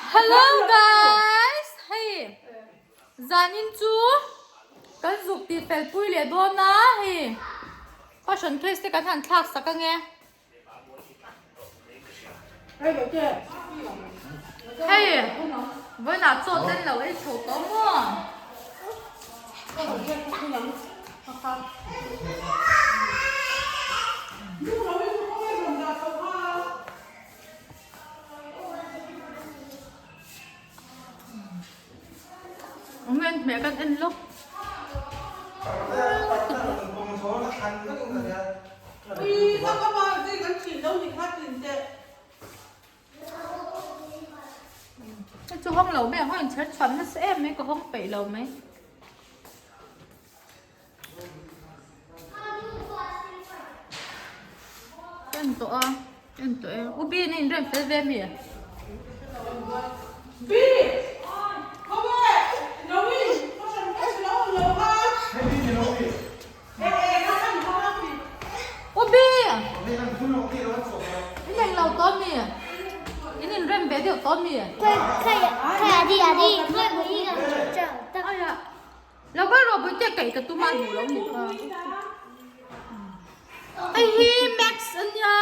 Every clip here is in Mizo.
Hello guys hei zanin chu kan zuk tih fel pui leh dawn a hei fashion case te kan han thlak sak ange hei vawiinah chaw ten lo ei chho tawh maw. Enge hmeh kan en lawk. Hei chu hawng lo mai ang a inchher chhuan nasa em mai ka hawng peih lo mai. Ka en tawh a ka en tawh e u bi in a inrem fel ve ami? U bi in englo tawh ami? In inrem ve deuh tawh ami? Lo kal rawh Bawihte kaih ka tum a duh lo ni kha. Hei hi Max a nia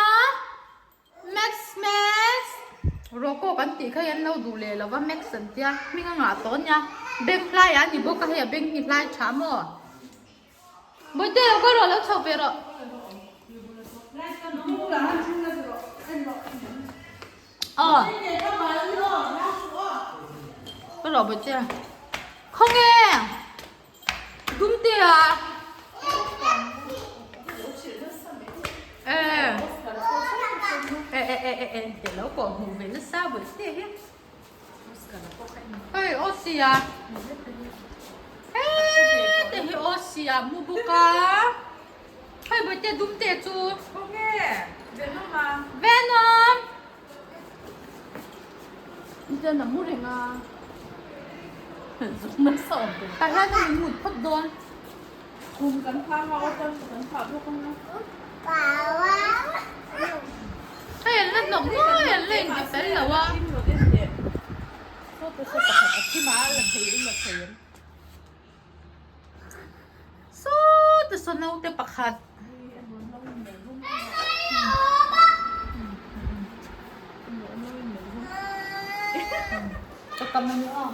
Max Max Rocco kan tih kha hi an lo duh leh lo va Max an tia hming a ngah tawh a nia beng hlai ah a ni bawk a hei a beng hi hlai tha maw Bawihte lo kal rawh lo chho ve rawh. Aw. Ka rawh bawih che. Khawnge? Dumte a. E. E e e e e te lo pawh hmuh ve nasa bawih che hi. Hei aw sia. He te hi aw sia mu bawk a. Hei bawihte dumte chu. Khawnge? Venom a. Venom! Iten a mu reng a. Zuk nasa awm tur. Tah hian a min mut phawt dawn. Khum kan phang a, aw chuan kan phah bawk ang a. Hei an la hnawk nuai an la inti fel lo a. Sawta saw naute pakhat. Ka kam ani aw.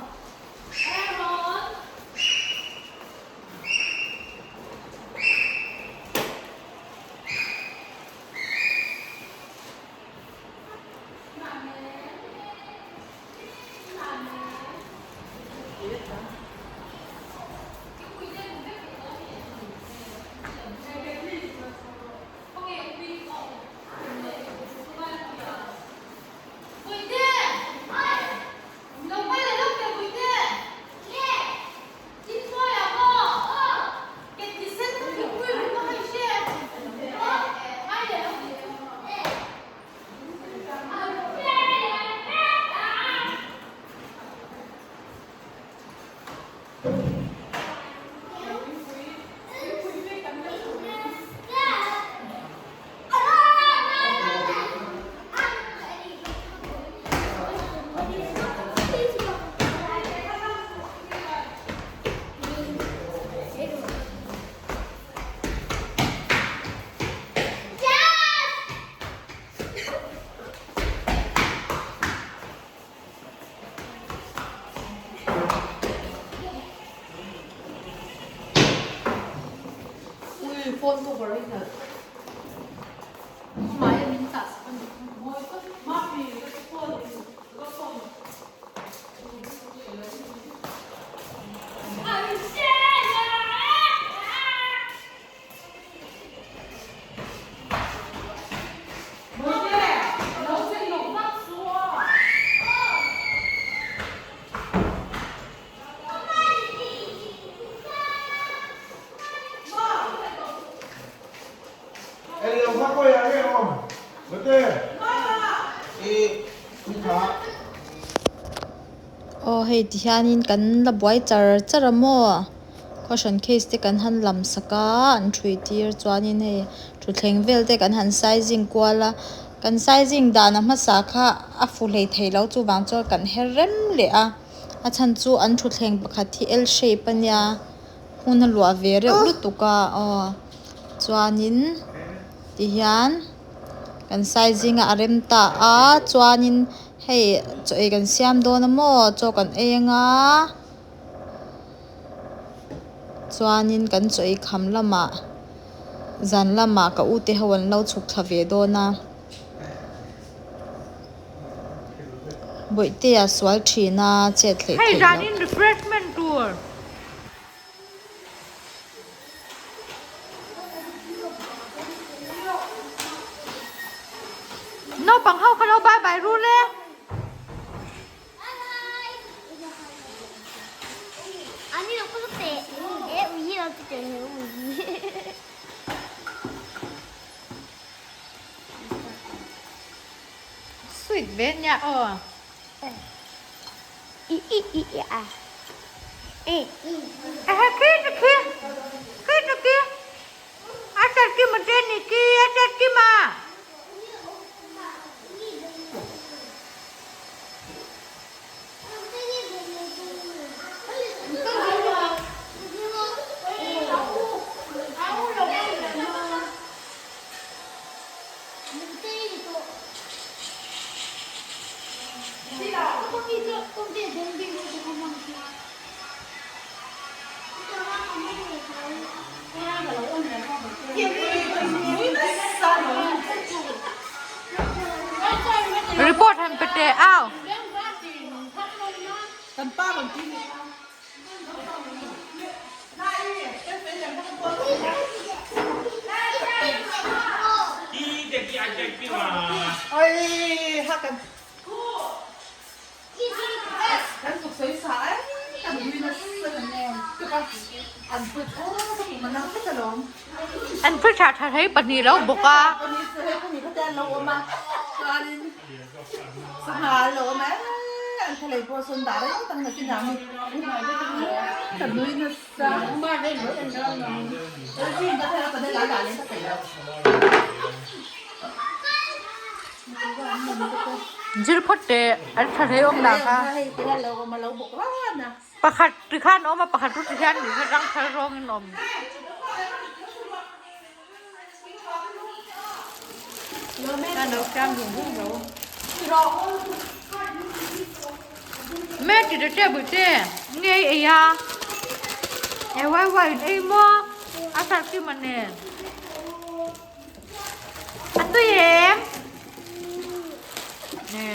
Ui phone cover hi nalh Amah hian min tah sak a nih kha mawi tawp Aw hei ti hianin kan la buai char char a maw caution case te kan han lam sak a an ṭhui tir chuanin hei thutthleng vel te kan han sizing kual a. Kan sizing dan a hmasa kha a fu hlei thei lo chuvang chuan kan her rem leh a, a chhan chu an thutthleng pakhat hi L shape a nia hmun a luah ve reuh lutuk a aw chuanin tihian kan sizing a a rem ta a chuanin hei chaw ei kan siam dawn a maw chaw kan ei anga chuanin kan chaw ei kham lamah. Zan lamah ka u te ho an lo chhuk thla ve dawn a, Bawihtea sual thin a chet hleih Hei theih zan loh. in refreshment tur. Naupang ho kha lo bye bye rul e. Sweet ve nia aw. Ehe khi chu khi khi chu khi a chat kim a ten ni khi a chat kim a. Report han pe teh au. An phi tha tha thei pahnih lo bawk a. Zir phawt teh an tha hle awm dah kha. Pakhat ti khan a awm a pakhat chu ti hian rang thar rawngin a awm. Me ti ta che bui te nge ei a e wai wai in ei maw a sar kim a nen a tui em nè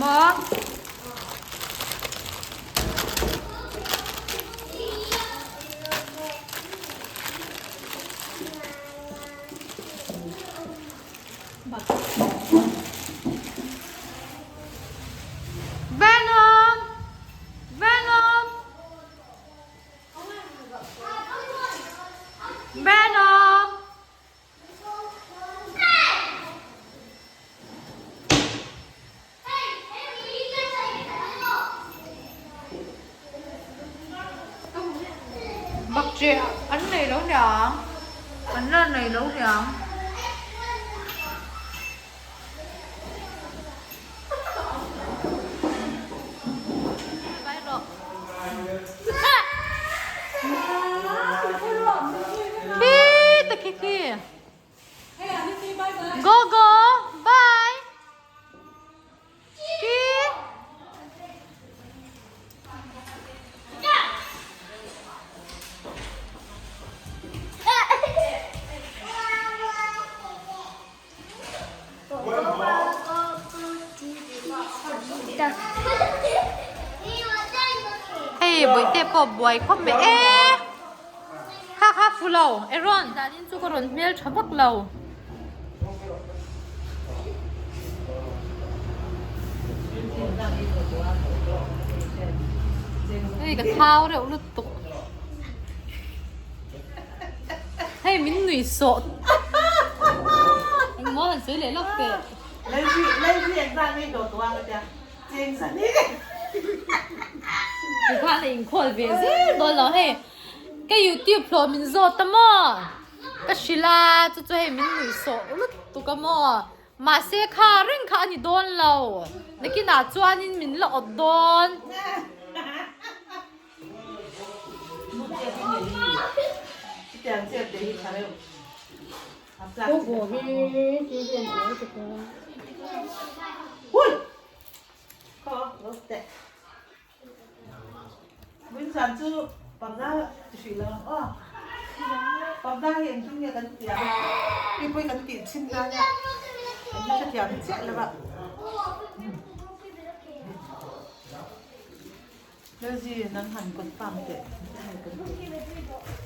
Maw? Venom! Venom! Venom! Bak che an nei lo niang an la nei lo niang. Go go bye Khi Hei bawihte pawh buai khawp mai e kha kha fu lo Aaron zanin chu ka rawn hmel tha vak lo. Hei ka thau reuh lutuk. Hei min nui sawh engmaw han sawi leh lawk teh. Tikhan a inkhawl ve zel dawn lo hei. Ka youtube hlawh min zawt a maw? Ka hrilh a, chu chu hei min nuih sawh lutuk a maw? Mahse kha reng kha a ni dawn lo, nakinah chuanin min la awt dawn.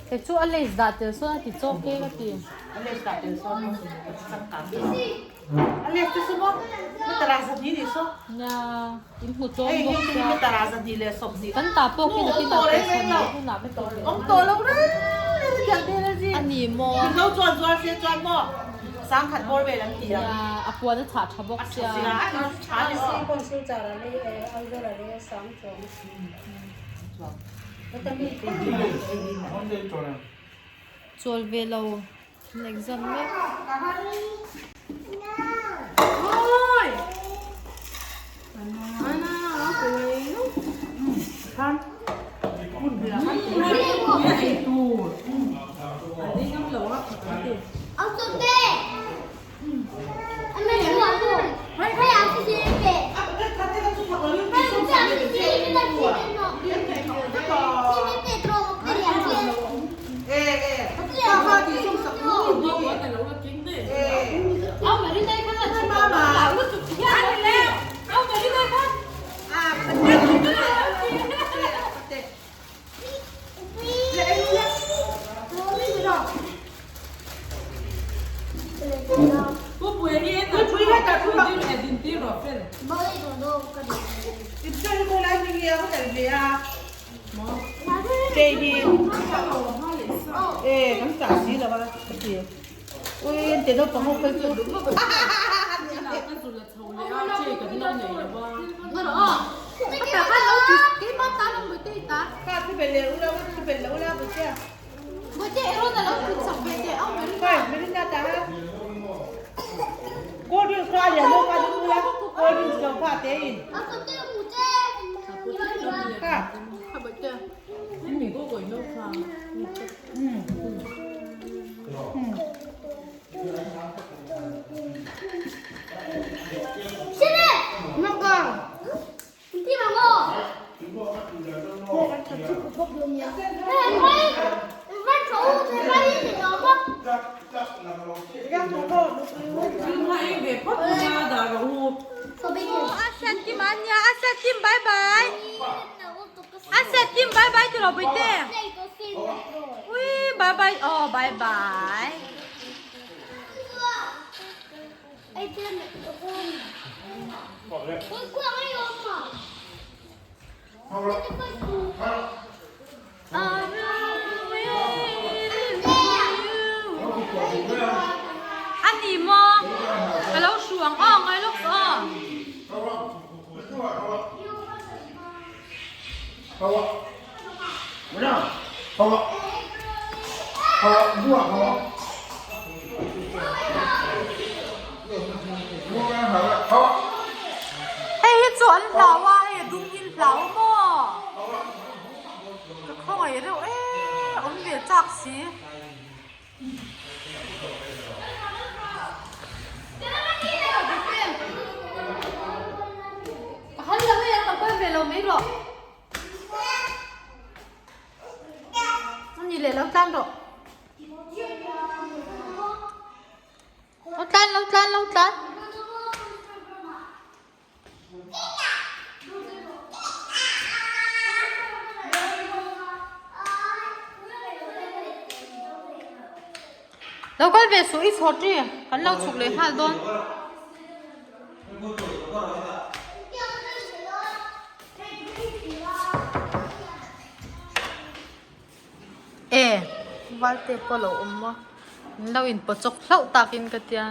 Kei chu a lace dah tel sawn a ti chawk e ka ti. Nia in hmu tlawm bawk sia. Kan ta pawh khi nakin ah pawisa neih hunah ka ti ve mai. A ni maw? Nia a puan a chhah tha bawk sia. Chawl ve lo an exam mek. A ni maw? Ka lo hru ang aw ngai lawk aw. Hei hi chu an hlau a, hei a dum hi an hlau a maw? Ka khawngaih reuh e, awm ve chak si. Ka hal lo e, ka kal ve lo mai rawh. Ani leh lo tlan rawh. Lo tlan, lo tlan, lo tlan. Lo kal ve suh i chhawr chi kan lo chhuk leh nghal dawn. E valte pawh lo awm a min lo in paw chawk hlauh takin ka tia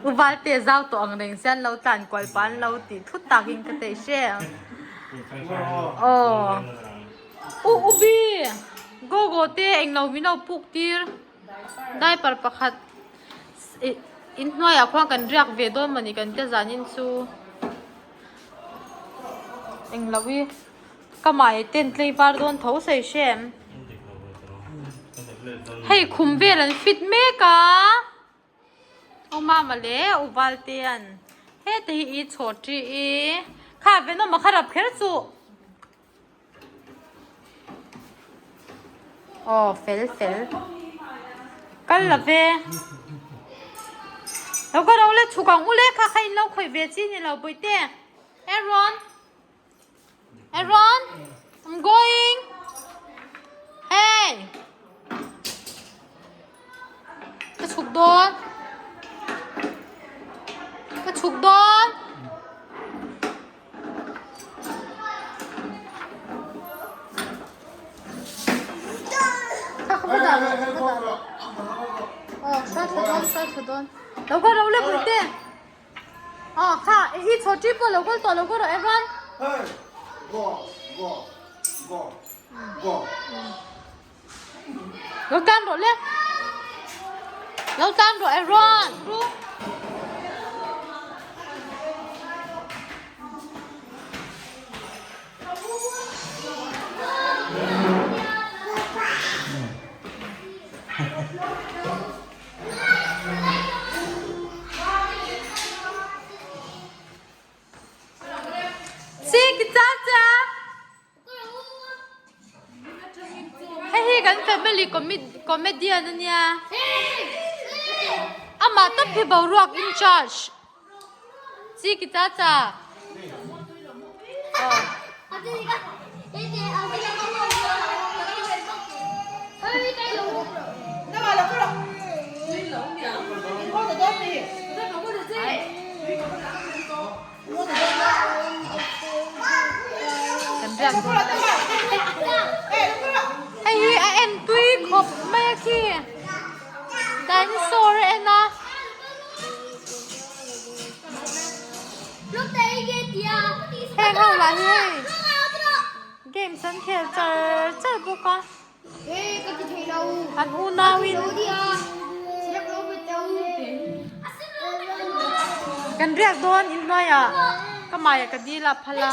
u valte zau tawh ang reng sian lo tlan kual pah an lo tih thut takin ka theih hre ang aw. U U B Go go te englo min lo puk tir diaper pakhat ih inhnuaiah khuan kan riak ve dawn mawni kan tia zanin chu englo i ka mahni ten tlei var dawn tho sawi hre em hei khum vel an fit mek a. Aw mama le u Valtea'n heta hi i chhaw ṭi i kha Venom a kha rap kher chu aw fel fel kal la ve lo ka ro le chhuk ang u le kha kha in lo khawih ve chi ni lo bawihte Aaron Aaron I'm going hey Ka chhuk dawn. Ka chhuk dawn. Kha kha va dah rawh, va dah rawh. Aw, hruai thla dawn, hruai thla dawn. Lo kal ro le Puite. Aw, kha, i chhaw ṭi pawh lo kal tawh lo kal rawh Evan. Hey, go, go, go, go. Lo tan rawh le. Lo tan rawh Aaron. Ru. Chiki cha cha. Hei hi kan family comedian a nia amah tawp hi boruak in charge chi ki cha cha Hei hi a en tui khawp mai a khi dinosaur a en a. Heng ho lah hi hei games an khel char char bawk a. An unauin kan riak dawn inhnuaiah ka maiah ka dil a phal a.